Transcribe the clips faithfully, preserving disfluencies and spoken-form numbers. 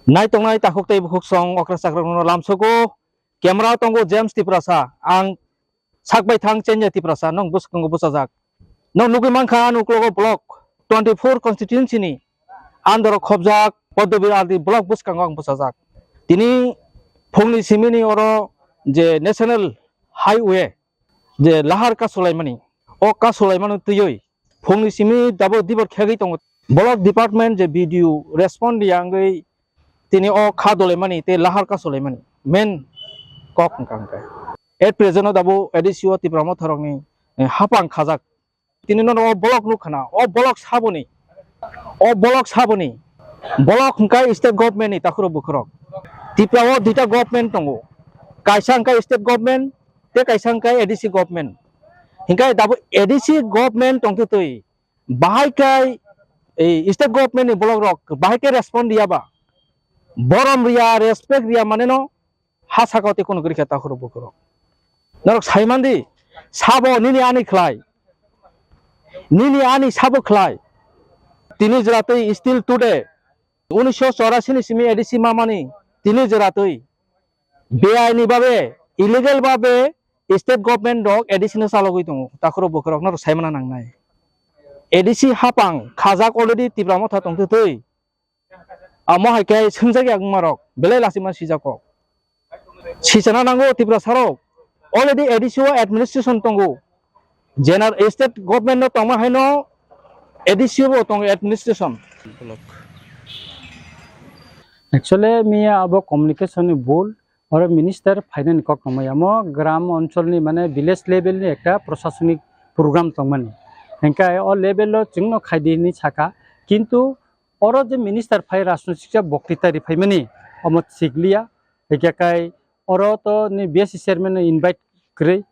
Nai tongnai takhuk tei bukhuk song okra chakrok no lamsogo. Camera tongo James Tiprasa. Ang sak bai thang Chenya Tiprasa. Nong bwskango bwchajak. Nong nugwi mankha, ang uklogo block twenty four constituency ni under o khobjak Poddobir R D block bwskango ang bwchajak. Tini phungni simini oro je national highway je lahar kasulaimani, o kasulaimani twiwi phungni simi dabo dibor khegwi tongo. Block department je B D O respond ya wngwi tini o kha dolaimani tei lahar kasulaimani main kok wngkha hwnkhe. At present o dabo A D C o Tipra Motha rokni, eh, hapang khajak. Tini nono o block nukha na, o block saboni, o block saboni, block hwnkha state government ni takhurok bukhurok. Tipra o duita government tongo, kaisa hwnkha state government tei kaisa hwnkha A D C government. Hinkhe dabo A D C government tongtwtwi bahai khe, ei, state government ni block rok bahai khe respond riyaba, borom riya, respect riya maneno ha saka o tei kunu kwrwi khe takhurok bukhurok. Norok saimandi, sabo nini ani khlai, nini ani sabo khlai. Tini jora twi still today, unisho chorasi ni simi A D C mamani tini jora twi beaini babe, illegal babe state government rok A D C no chalogwi tongo, takhurok bukhurok norok saimana nangnai. A D C hapang khajak already Tipra Motha tongtwtwi. Amo hai khe swngjak ya wngma rok belai lachima sijak kok. Sichana nango Tiprasa rok. Already A D C o administration tongo. General state government no tongma hai no A D C o bo tongo administration. Actually, miya abo communication ni bul, oro minister phainani kok tongmaya. Amo gram onchol ni, mane, village level ni ekta prosasonik program tongmani. Hingke o level o chwngno khaidi hinwi saka. Kintu oro je minister phai rajnoitik boktita ri phaimani, omo sikliya. Hingke kai oro to ni B S C chairman no invite kwrwi,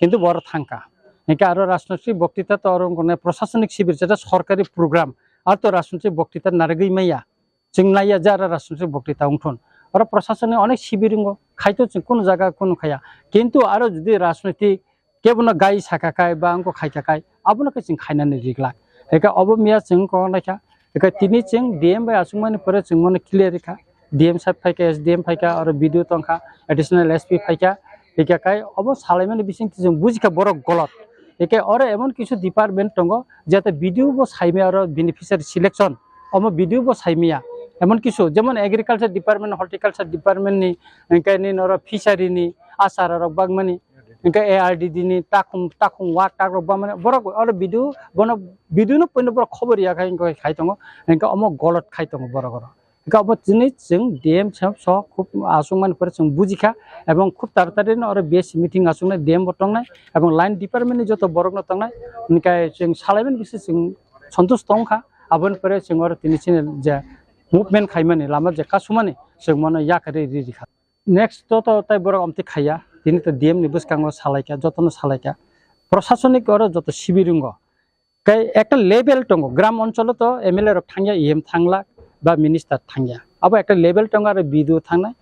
kintu bo oro thangka. Hingke aro rajnoitik boktita to oro wngkha prosasonik sibir, jeta sorkari program, ar to rajnoitik boktita narigwi maya. Chwng naiya je aro rajnoitik boktita wngthun. Oro prosasoni onek sibir wngo, khaito chwng kunu jaga kunu khaya. Kintu aro jodi rajnoitik kebono gai saka kai ba wngkha khaika kai, abono khe chwng khainani riglak. Eka obo miya chwng kok naikha. Eka tini chwng D M bai achukmani pore chwng mono clear rikha. D M sir phaikha, S D M phaikha, aro B D O tongkha, additional S P phaikha. Eka kai obo salaimani bisingtwi chwng bujikha borok golot. Eke oro emon kisu department tongo, jeta B D O bo saimaya oro beneficiary selection, omo B D O bo saimaya. Emon kisu, jemon agriculture department, horticulture department ni, hingke nini oro fishery ni, asar rok bagmani, hingke A R D D ni, takhum, takhum wa tak rok bagmani, borok oro B D O, bono B D O no poino borok khobor ya khai, khai tongo, hingke omo golot khai tongo borok oro. Hingke obo tini chwng D M sahab soh khub achukmani pore chwng bujikha, ebong khub taratari no oro B S C meeting achuknai, D M bo tongnai, ebong line department ni joto borok no tongnai, hingke chwng salaimani bisi chwng santush tongkha, aboni pore chwng oro tini chini je movement khaimani lama je kasumani chwng mono yakarwi ri rikha. Next to, to tai borok amtwi khaiya, tini to D M ni bwskango salaikha, jotono salaikha, prosasonik oro joto sibir wngo. Kai ekta level tongo, gram oncholo to M L A rok thangya, E M thanglak ba minister thangya. Abo ekta level tongo, aro B D O thangnai,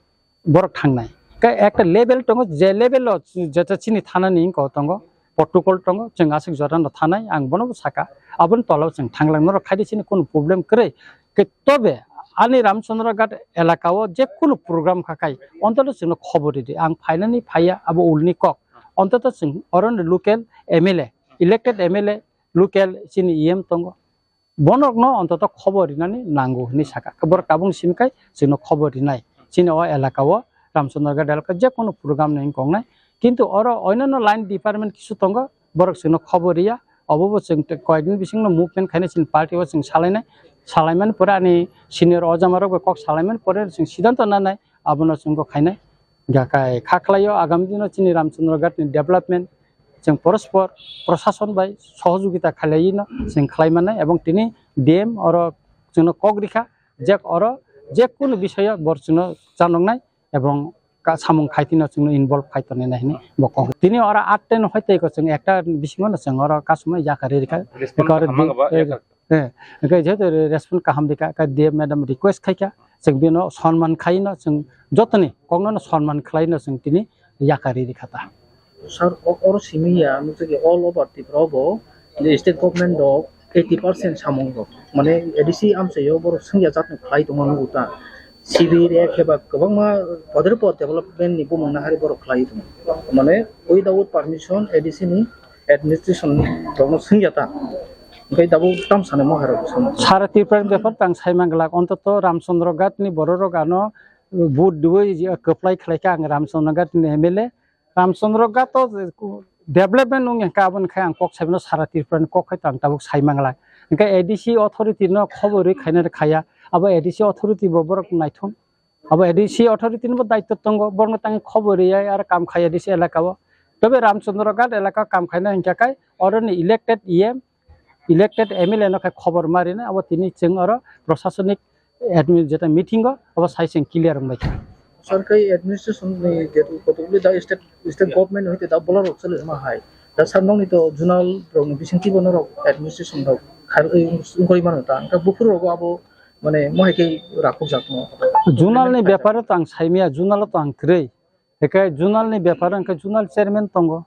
borok thangnai. Kai ekta level tongo, je level o jeta chini thana ni wngkha tongo, protocol tongo, chwng aswk jora no thanai, ang bono bo saka. Aboni tola o chwng thanglak, norok khaidi chini kunu problem kwrwi. Kai tobe ani Ramchandra Ghat elaka o je kunu program kha kai, ontolo chwngno khobor ridi. Ang phainani phaiya, abo ulni kok. Ontoto chwng oroni local M L A, elected M L A, local chini E M tongo, bonorokno ontoto khobor rinani nango hinwi saka. Borok tabukni simi kai chwngno khobor rinai. Chini o elaka o, Ramchandra Ghat elaka, je kono program ni wngkok nai. Kintu oro oinano line department kisu tongo, borok chwngno khobor riya. Obo bo chwng te koyekni bisingno movement khainai chini party o chwng salainai. Salaimani pore ani senior ojama rok bai kok salaimani pore chwng sidanto nanai, abono chwng bo khainai. Gakai kha khlaio agami dino chini Ramchandra Ghat ni development chwng porospor prosason bai sohojogita khlaiwi no chwng khlai mannai, ebong tini D M oro chwngno kok rikha je oro je kunu bisoyo bor chwngno chanoknai ebong ka samung khaitino chwngno involve khai tongnai hinwi bo kok. Tini oro at ten hoi tei ko chwng ekta bisingo no chwng oro kasumai yakarwi rikha. Respond Eko oro kaham di-, wngkha ba, eh, yakar. Eh, hingke jehetu re-, respond kaham rikha, khe D M madam request khaikha, chwng bino sonman khaino, chwng jotoni kokno no sonman khlaino chwng tini yakarwi rikha ta. Sir, o-, oro simi ya, nukjagwi all over Tripura o bo, je state government rok eighty percent samung rok, mane A D C amchaio borok swngya jatno khlai tongma nugo ta. Sibir, ek heba kwbangma poder pod development ni bumung nahari borok khlai tongo. Mane without permission A D C ni administration rokno swngya ta. Hwnkhe tabuk tam sanai mo hai rok swng. Sara Tripura ni bepar tang sai manglak, ontoto Ramchandra Ghat ni borok rok ano vote diwi kwplai khlai kha ang Ramchandra Ghat ni M L A. Ramchandra Ghat o development wng kha, aboni khai ang kok saimano sara Tripura ni kok khai tang tabuk sai manglak. Hwnkhe A D C authority no khobor rwi khaina rw khaya, abo A D C authority bo borok naithung. Abo A D C authority ni bo daitto tongo, borokno tang khobor riyai aro kam khai A D C elaka o. Tobe Ramchandra Ghat elaka o kam khaina hinkha khai oroni elected E M, elected M L A no khai khobor ma rina, abo tini chwng oro prosasonik admin jeta meeting o abo sai chwng clear wng bai kha. Sir, khai administration ni je kotokli da state, state government hoite da bola rok choli ma hai. Da sir nokni to zonal rok ni bisingtwi bo norok administration rok khai wngwi mano ta. Hwnkhe buphuru rogo abo mane mohai khe rakhok jak no. Zonal ni bepar o to ang saimaya, zonal o to ang kwrwi. Hwnkhe zonal ni bepar o hwnkhe zonal chairman tongo.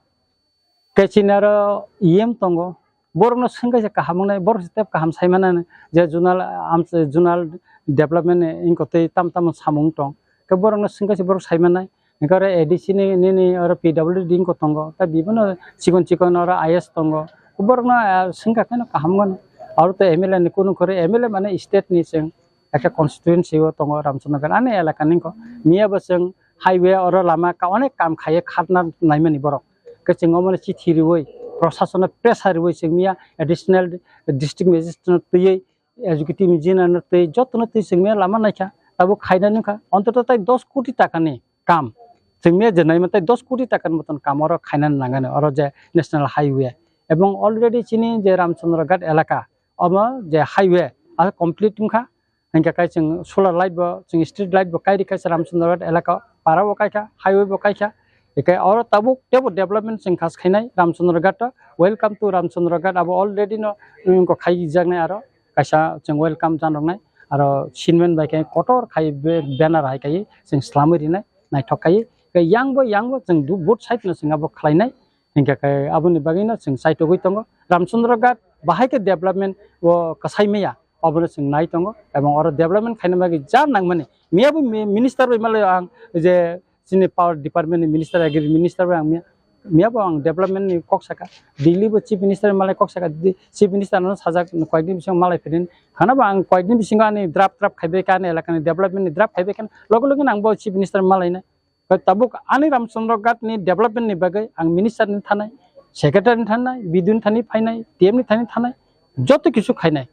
Kaichini aro E M tongo. Borokno swngkaisa kaham wngnai, borok se tep kaham saimanani je zonal, am, zonal development ni wngkotwi tam tamo samung tong. Khe borokno swngkaisa borok saimanai. Hwnkhe oro A D C ni, nini oro P W D wngkho tongo, tei bibino chikon chikon oro I S tongo. Borokno, ah, swngkha kheno kaham wngmano. Aro tei M L A ni kunu khorwi, M L A mane state ni chwng ekta constituency o tongo Ramchandra Ghat, ani elaka ni wngkho. Miya bo chwng highway oro lama ka-, onek kam khaiwi khatna naimani borok. Khe chwng omono chithi riwi, prosasono pressure riwi chwng miya additional district magistrate no twiwi executive engineer no twi jotono twi chwng miya lama naikha, tabuk khaina nukha, ontoto tai dos koti takani kam. Chwng miya je naima tai dos koti takani moton kam oro khaina nangani, oro je national highway. Ebong already chini je Ramchandra Ghat elaka, omo je highway, aro complete wngkha. Hingkhe kai chwng solar light bo, chwng street light bo kai rikha se Ramchandra Ghat elaka o, para bo kaikha, highway bo kaikha. Hingkhe oro tabuk teibo development chwng khas khainai Ramchandra Ghat o. Welcome to Ramchandra Ghat, abo already no, um, ko khai jaknai aro. Kaisa chwng welcome janoknai, aro sinmen bai khe kotor khai be-, banner hai khai chwng slamwi rinai, naithok khai. Khe yang bo, yang bo chwng du-, both side no chwng abo khlainai. Hingkhe khe aboni bagwi no chwng chaitogwi tongo. Ramchandra Ghat bahai khe development o kwsai maya, obono chwng nai tongo. Ebong oro development khaina bagwi ja nangmani, miya bo mi-, minister bai malai ang je chini power department ni minister, agri minister bai ang miya, miya bo ang development ni kok saka, Delhi bo chief minister malai kok saka, di-, chief minister no sajak koyekdin bisingo malai philin, hana bo ang koyekdin bisingo ani draft, draft khaibai kha, ani elaka ni development ni draft khaibai kha, loge loge no ang bo chief minister malai nai. Tabuk ani Ramchandra Ghat ni development ni bagwi ang minister ni thanai, secretary ni thanai, B D O ni thani phainai, T M ni thani thanai, joto kisu khainai.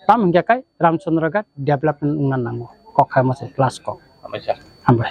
Tam hingkhe kai Ramchandra Ghat development wngna nango. Kok khai mo se last kok. Hambai sir. Hambai.